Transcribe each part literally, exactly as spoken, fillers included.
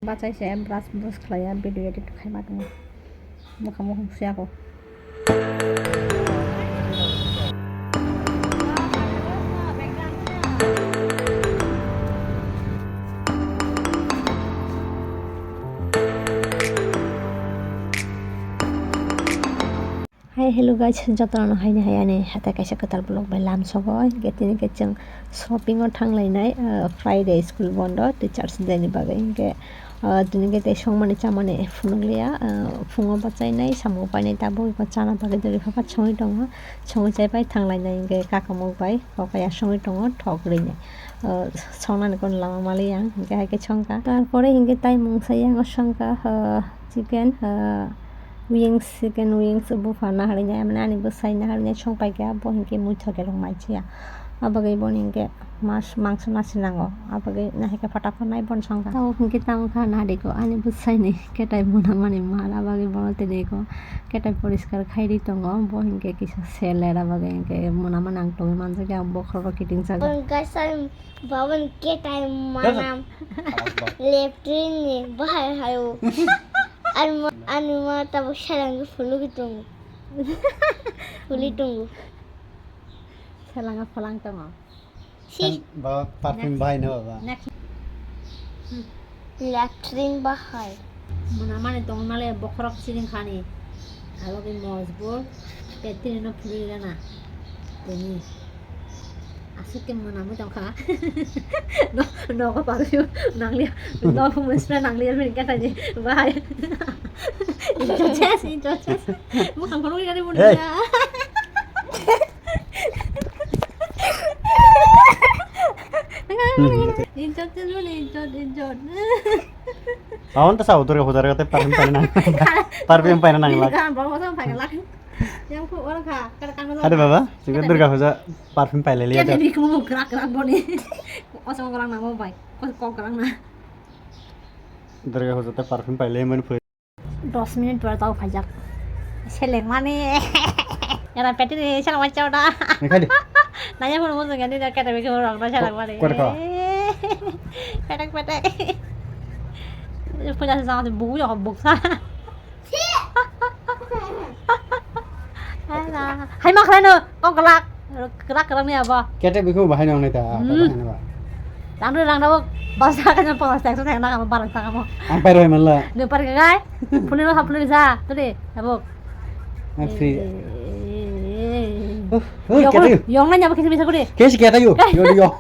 Bachai se brush brush khlaiya, video edit khaima tongo. Bwkhang bwkhang suya kho. Hi, hello guys, jotono haini hai ani hatai kaisa kwtal vlog bai lamsogo. Hinkhe tini khe chwng shopping o thanglainai, ah, Friday school bondo, Teachers Day ni bagwi. Hinkhe, ah, tini khe tei songmani chamani phunukliya, ah, phungo bachainai, samung painai tabuk, eko chana bagwi dori phapat songwi tongo. Songwi chaipai thanglainai hinkhe kakamuk bai kokaya songwi tongo thok rwinai. Ah, songnani kono lama maliya ang, hinkhe hai khe songkha. Tarpore hinkhe tai mungsa yang songkha, ah, chicken, ah, wings, chicken wings, bupha naharwi nai, mane ani bwsai naharwi nai song paikha, bo hinkhe muithok khe rwng maichiya. Abagwi boni hinkhe mas mangso nasi nango, abagwi nahaikhe phatapha nai bon songkha. Tabuk hinkhe tamo kha nariko ani bwsaini ketai mwnamani mar, abagwi bono tini eko ketai poriskar khairi tongo, bo hinkhe kisa seler, abagwi hinkhe mwnamani ang tongwi manjakya, ang bokhorok kiting jago. Babani ketai manam. Latrine ni bahai hayo. Ani ma, ani ma tabuk seleng phulugwi tongo. Phuli tongo. Selanga phalang tongo. Si. Ba perfume bahai na baba. Next. Latrine bahai. Mwnamani tongmale bokhorok siring khani. Abo khe mojbur. Petri no phulwi rana. Tini. Aswk khe mwnamwi tongkha. No, nogo pagwi nangliya. Nogo mwisra nangliya bini khe tani. Bahai. Introduce, introduce. Mukhang kono gari buni ya. Introduce buni, introduce, introduce. Awan ta sao durga puja rega te perfume paina nang. Perfume paina nang lak. Kan bawa sama pakai lak. Yang ku orang kha, kada kang. Ada baba, juga durga puja perfume pailai liya. Kete bikmu krak krak boni. Osong orang namo bai. Kok kok orang na. Durga puja te perfume pailai man. Dos minute pore tau khaijak. Seleng mani. Era peti ni seleng mani chau da. Ni khai di. Nanya pun musuh gani da kata bikmu orang da seleng mani. Kuat kau. Petek petek. Punya sesama tu buku ya kau buksa. Hai ma khlai no kok kwlak kwlak kwlak ni abo. Kete bikhu bahai nang nai ta. Hmm. Rang rang daw bas ta ka pos ta sa na ka barang ta ka mo. Ang pai roi manla. Ne par ka gai. Phuli no phuli sa tu de abo. Ang free. Yong na nyabo kisi bisa kuri. Kesi kete yo. Yo yo.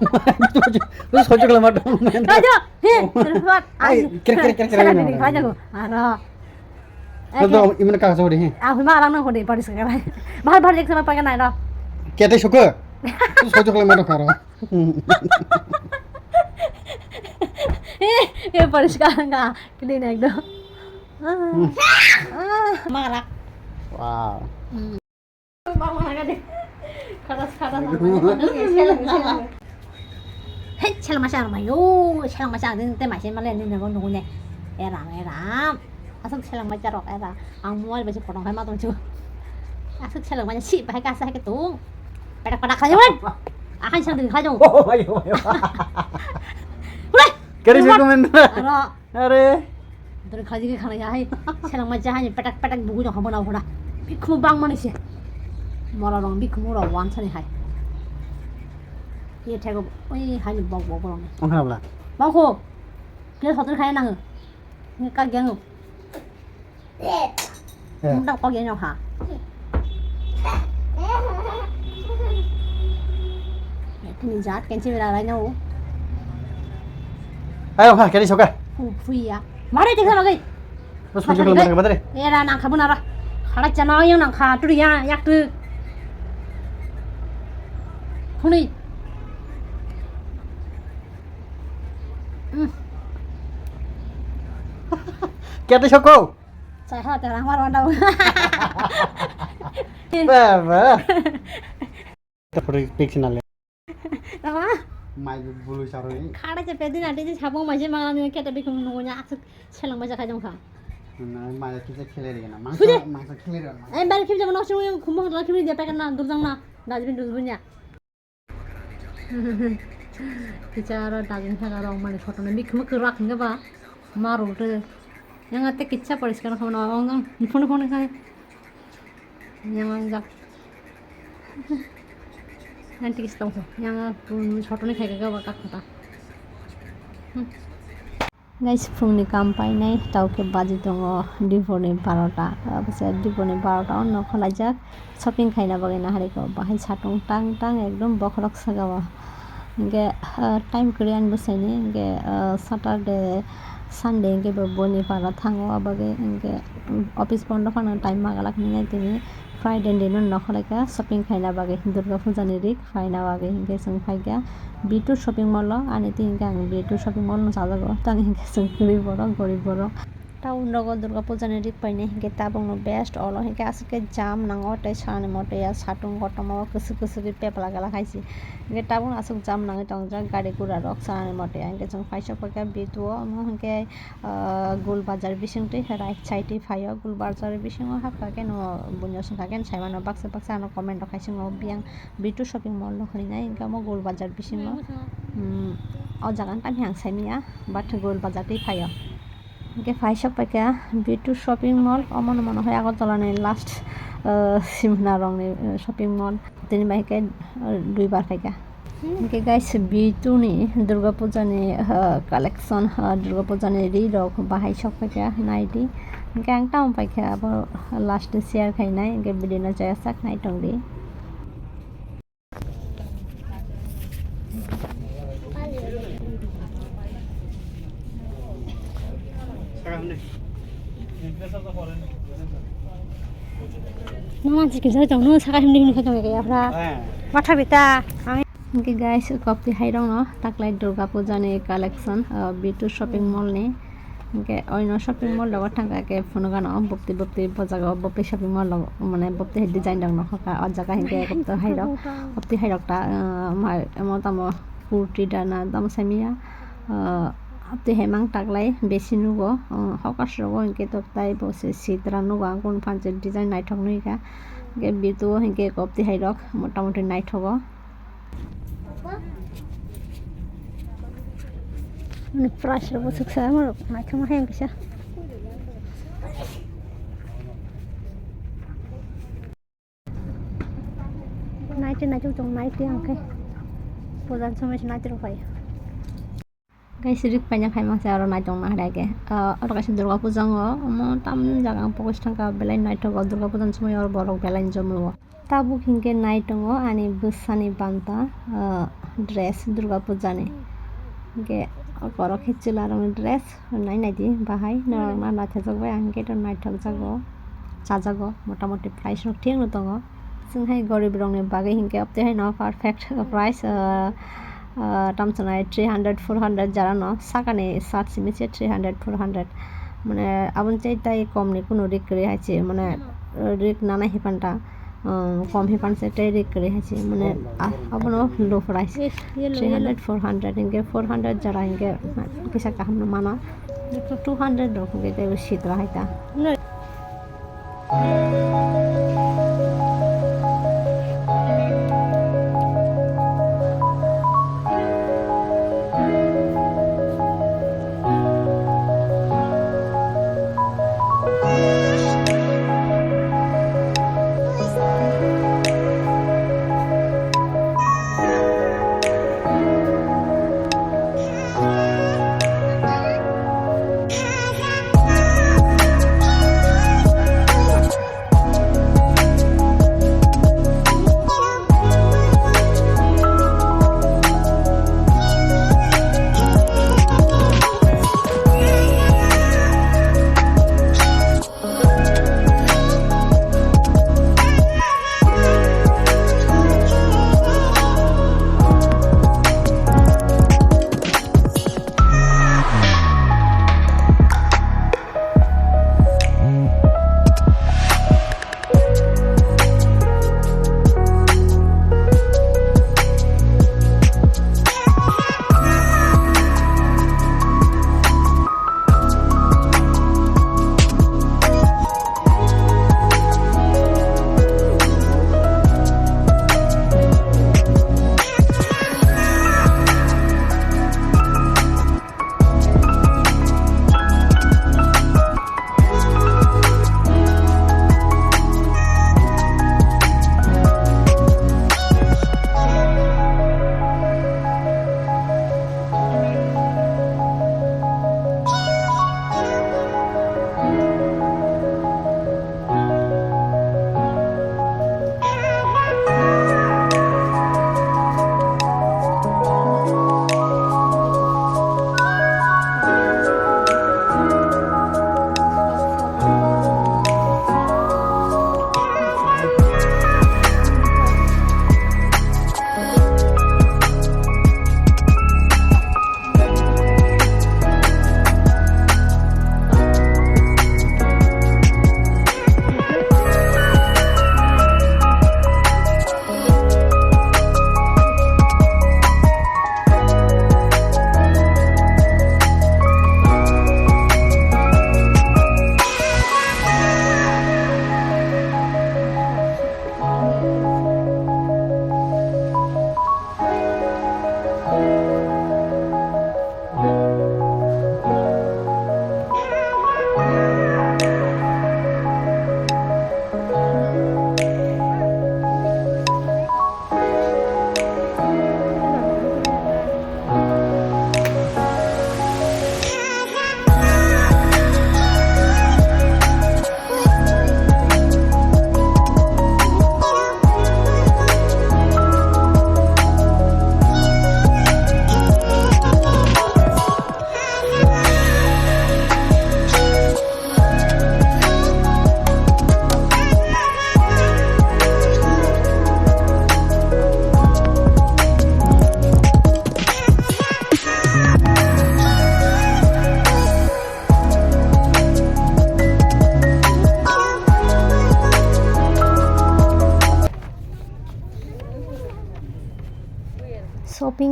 Tu sojok lama dong. Rajo. He, terus kuat. Ai, kira kira kira kira. Sana diri kau jago. Ano. Lo to imana kagaz hodi he. Ah, hima alang nang hodi paris kara. Bahar bahar ek sama pakai nai lo. Kete suka. Tu sojok le mano karo. Eh, eh paris kara nga. Kini naik do. Ah. Marak. Wow. Hei, seleng masa ang mayo, seleng masa ang din te masa male ni nago nugo ne. Eram, eram. Asok seleng masa rok era. Ang mobile bai se potong khai ma tong chu. Asok seleng masa si bai ka sa ke tung. Pedak pedak khai wan. Ahan sang din khai jong. Oh, mayo, mayo. Udah. Kari sih komen. Aro. Are. Dori khaji khe khanai hai. Seleng ma jahai petak petak bugu jong habo na hora. Bikhumu bang mani se. Mora rong bikhumu rong wan sani hai. Ye thego oi hai ni bok bok rong. Ong kha bla. Bang kho. Ke hotel khai nang. Ni ka gyang. Eh. Munda kok ya nyokha. Tini jat kenchi bera lai nyo. Ayo ha keri soka. Fu fu ya. Mare tik sama gai. Terus kunci belum ada kemana deh? Era nang khabun ara. Khara chana yang nang kha tu ya yak tu. Khuni. Hmm. Kete soko. Saya khawa terang war wanda. Baba. Kita pergi pik sinale. Nama? Mai bulu saroi. Khara je pedin ade je sabong mai je manglam je kete bikum nungunya aksuk seleng mai je kajong kha. Na mai kisa khele re na. Mangsa mangsa khele re. Em bar khim jabo nok sung khum khum khum dia pekan na durjang na. Dajbin dusbunya. Teacher aro daging thang aro mani photo na bikhumu kwrak hwnga ba. Ma rwgwlwi. Yang ate kitsa poriskar khamna ong ang phone phone khai. Yang ang jak. Yang tikis tong yang ang pun chotoni khai ga ba kak kata. Hmm. Guys, phungni kam painai tau khe baji tongo dipor ni barota. Abose dipor ni barota o nokha laijak. Shopping khaina bagwi naharikgo, bahai satung tang tang ekdom bokhorok saka o. Hinkhe, ah, time kwrwi ani bwsaini, hinkhe, ah, Saturday, Sunday hinkhe bo boni para thango, abagwi hinkhe, um, office bondo phano time magalak hinwi tini Friday ni dino nokha laikha shopping khaina bagwi, Durga Puja ni rik phaina bagwi hinkhe chwng phaikha B two shopping mall o, ani twi hinkhe ang B two shopping mall no chajago, tang hinkhe chwng kwrwi borok, gorib borok. Town rogo Durga Puja ni rik painai hinkhe tabukno best olo hinkhe aswk khe jam nango tei sanani moto ya satung kotorma o kwswk kwswk khe pepla gala khaisi hinkhe tabukno aswk jam nangwi tongjak gari gura rok sanani moto ya hinkhe chwng paisok paikha B two o omo hinkhe ah, Gul Bazar bising twi right side twi phaio Gul Bazar bisingo hapkha khe no buino swngkha khe saimano baksa baksa ano comment rok khai swngo biyang B two shopping mall no hinwi nai hinkhe omo Gul Bazar bisingo um o jaga ang tamni ang saimanya but Gul Bazar twi phaio. Hinkhe phaisok paikha B two shopping mall, omono mano hai Agartala ni last, ah, simna rokni, ah, shopping mall. Tini bai khe, ah, duibar khaikha. Hinkhe guys, B two ni Durga Puja ni, ah, collection, ah, Durga Puja ni ri rok bahai sok paikha naidi. Hinkhe ang tamo paikha abo last share khainai, hinkhe video no chaya sak nai tongdi. Nung ang chikisa tong, nung saka himni himni khe tong ya, phra. Eh. Matha bita. Ang Hinkhe guys, kopti hai rok no taklai Durga Puja ni collection, ah, B two shopping mall ni. Hinkhe oino shopping mall rogo thangkha khe phunukgano bupti bupti bo jaga o bupti shopping mall rogo mane bupti hai design rok nokha kha o jaga hinkhe kopti hai rok kopti hai rok ta, ah, mai omo tamo kurti dana tamo saimanya, ah, tei hai mang taklai besi nugo, ah, hawkers rogo hinkhe tok tai bo se sitra nugo ang kunu phansi design naithok nukha hinkhe B two o hinkhe kopti hai rok motamoti naithogo. Ani price rok bwswk sa, amorok naithokma khe ang kisa. Naitwi naitwi tong naitwi ang khe. Puja ni somoi se naitwi rok phai. Guys, rik paina khai mangsa oro naitong naharya khe. Ah, oro kaisa Durga Puja wngo. Omo tamni jaga ang focus thangkha belai naithogo Durga Puja ni somoi oro borok belai jomo. Tabuk hinkhe nai tongo ani bwsani banta, ah, dress Durga Puja ni. Hinkhe borok khe chwla rokni dress nai naidi bahai norok ma naithajak bai ang hinkhe naithok jago chajago motamoti price rok thik no tongo. Chwng hai gorib rokni bagwi hinkhe obtwi haino perfect price, ah, ah, tamsonai three hundred four hundred jara no sakani shirt simi se three hundred four hundred mane aboni chai tai kom ni kunu rik kwrwi hai se mane rik nana hi panta. Um, kom hi panse tei rik kwrwi hai se mane, ah, abono low price. Yes, yellow, three hundred, yellow. Four hundred hinkhe four hundred jara hinkhe kisa kaham no mana. Two hundred rok hinkhe tei bo sitra hai ta. No.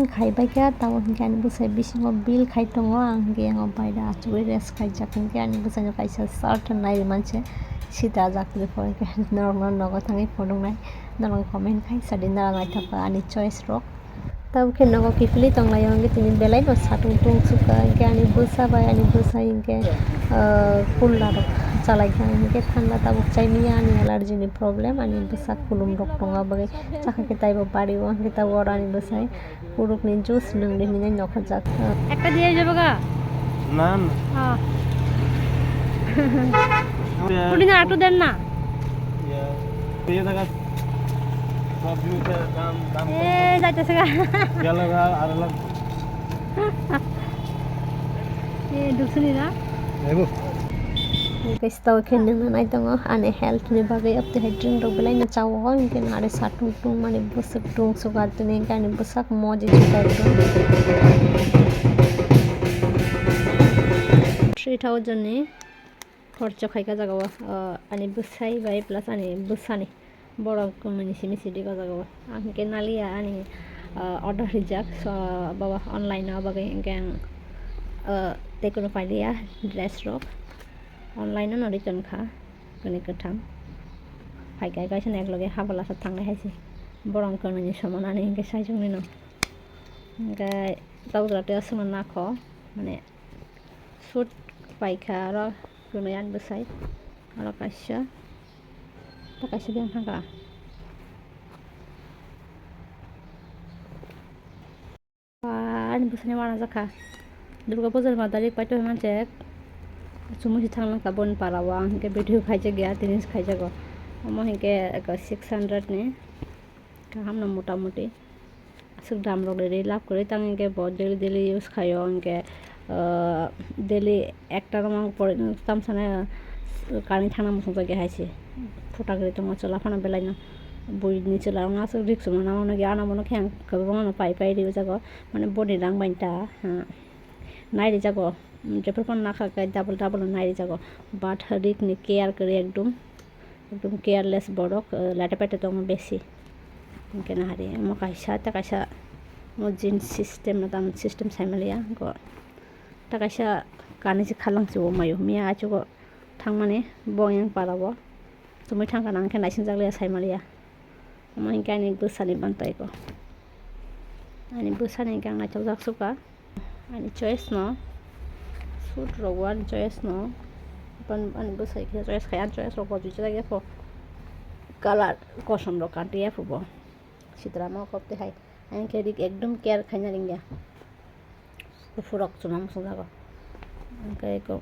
Khaibai kha, tamo hinkhe ani bwsai bisingo bill khai tongo, ang hinkhe yang o baida achugwi rest khaijak hinkhe ani bwsaino kaisa shirt nai rwmani se sita jak rwkha hinkhe norokno nogo thangwi phunuknai, norok comment khai sadi nara naithok ani choice rok. Tabuk khe nogo kiphilwi tonglaio hinkhe tini belai no satung tung sukha hinkhe ani bwsa bai ani bwsai hinkhe, ah, cooler rok chalaikha hinkhe thanda tabuk chaimanya ani allergy ni problem, ani bwsa kulum rok tongma bagwi chakha khe taibo bario hinkhe tabuk oro ani bwsai. Urukni juice nwng di hinwi nokhorjak. Ekta diye jabo ga? Na, na. Ah. Pudi na, ektu den na. Ya. Ye jaga sabji ka dam, dam Eh, jaitase ga. Gelo ga, aro lag. Eh, dusni na? Ebo. Guys, tao khe nungna nai tongo, ani health ni bagwi, aptwi hai drink rok belai no chao, hinkhe no ari satung tung mani bwswk tung sugar tini hinkhe ani bwsak moji sugar tong. Three thousand ni khorcho khaika jaga o, ah, ani bwsai bai plus ani bwsani. Borok mani simi sidi o jaga o. Ang hinkhe naliya ani, ah, order rijak. So, baba online o bagwi hinkhe ang, ah, tei kuno pailiya dress rok. Online o no return kha, kwnwi kwthang. Phai kai kaisa no ekloge habala sa thangnai hai se. Borok kwnwi ni soman ani hinkhe sai chuknwi no. Hinkhe tabuk jora tei aswkno nakho, mane, Suit paikha aro kwnwi ani bwsai. Aro kaisa, ta kaisa biyang thangkha. Ani bwsani wana jakha. Durga puja ni madarik paito manse chumui si thang langkha boni para o. Ang hinkhe video khaijak ya, tini se khaijago. Omo hinkhe eko six hundred ni. Kaham no mota moti. Aswk dam rok de de lab kwrwi tang hinkhe bo daily daily use khaio hinkhe, ah, daily ekta rok mang pore tam sana kani thangna muchung jagwi hai se. Phuta kwrwi tongo chwla phano belai no. Buini chwla rok no aswk rik chumana mano gya ano mono khe ang kwbangma no pai pai ri o jago. Mane boni rang bai ta, ha, nai ri jago. Jephru phano nakha khe double double no nai ri jago. But rik ni care kwrwi ekdum. Ekdum careless borok, eh, late pete tongo besi. Hinkhe nahari, omo kaisa, tei kaisa, omo jeans system, no tamo system sai manliya, go. Tei kaisa kanui se khalangsi bo mayo, miya aichugo thangmani bo yang para o. Chumui thangkha nang khe naising jak liya sai manliya. Omo hinkhe ani bwsani bantai go. Ani bwsani hinkhe ang naithok jak sukha. Ani choice no, suit rok bo ani choice no, ban-, ani bwsai khe choice khai, ani choice rok bo juijago, colour kosom rok kanti ya phubo, sitra ma kok twi hai, ang khe rik ekdum care khaina ringya, kuphur rok chuma muchung jago, ang khe eko,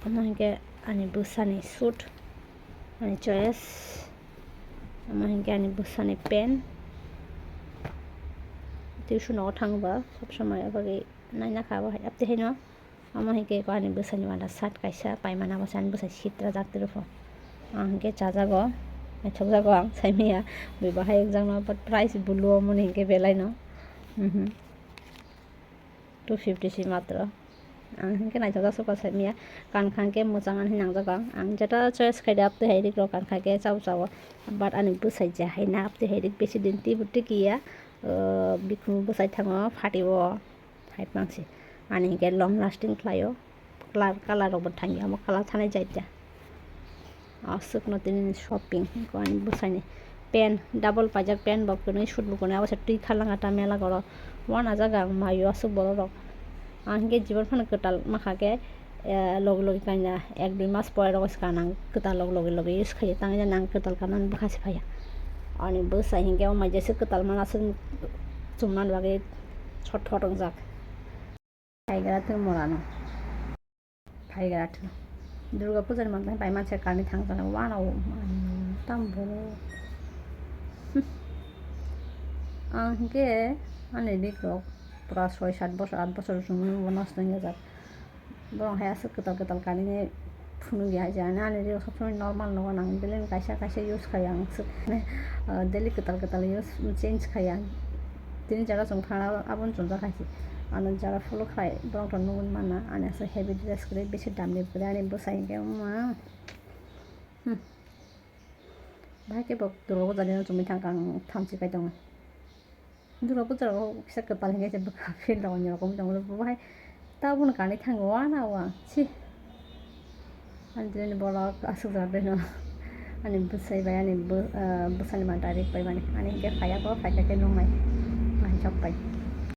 omo hinkhe ani bwsani suit, ani choice, omo hinkhe ani bwsani pant, tuition rogo thangba sob somoi aboni. Naina kha bo hai, aptwi haino. Omo hinkhe eko ani bwsaini wanda shirt kaisa paimani, abo se ani bwsai sitra jak twi rw pho. Ang hinkhe chajago, naithokjago ang saimanya. Bui bahai ekjakno, but price bulu omoni hinkhe belaino. Mhm. Two fifty si matro. Ang hinkhe naithokjak sukha saimanya. Kankha hinkhe mwchang ani hinwi nangjago ang. Ang jeta choice khaide aptwi hai rik rok kankha khe chao chao. But ani bwsai je hai na aptwi hai rik besi din twibo twikiya. O, bikhumu bwsai thango, phatio, hai mangsi. Ani hinkhe long lasting khlaio, colour, colour rokbo thangya, omo colour thanai jai da. Aswkno tini shopping, ani bwsaini pant, double paijak pant bo kwnwi, suit bo kwnwi, abo se twi khalanga ta mela goro. Wana jaga ang maio aswk borok rok. Ang hinkhe jibon phano kwtal mankha khe, eh, logi logi kaina ek dui mas pore rogo se kanang kwtal log logi logi use khaio, tangwi jani ang kwtal kanani bwkha se phaiya. Ani bwsai hinkhe o mai jesa kwtal mana se chumnani bagwi sot thot wngjak. Phaigra thwng morano. Phaigra thwng. Durga puja ni mantai pai manse kani thang sana wana o tam boro. Ang hinkhe ani rik rok pura soi sat bosor, at bosor chumui bo nosto wngya jak. Borok hai aswk kwtal kwtal kanwi phunukya, hai se ani, ani rok sob somoi normal nukgo, nang belai no kaisa kaisa use khai ang swk, ah, daily kwtal kwtal use, change khai ang. Tini jara chwng thangna aboni chongjak hai se, ano jara follow khlai borok rok nugwi manna, ani aswk heavy dress kwrwi bisi damni kwrwi ani bwsai hinkhe wngma. Hmm. Bahai khe bo Durga puja ni chumui thangkha ang thamchi kai tongo. Dura bujra kisa kwpal hingke se bwkha phin rok ni rok wng tong bo hai. Tabuk no kanwi thango wana o ang si. Ani dini bolok aswk jar dino. Ani bwsai bai ani bw-, ah, bwsani manta rik bai mani. Ani hingke phaiya bo phaikha khe nungnai. Ani chok bai.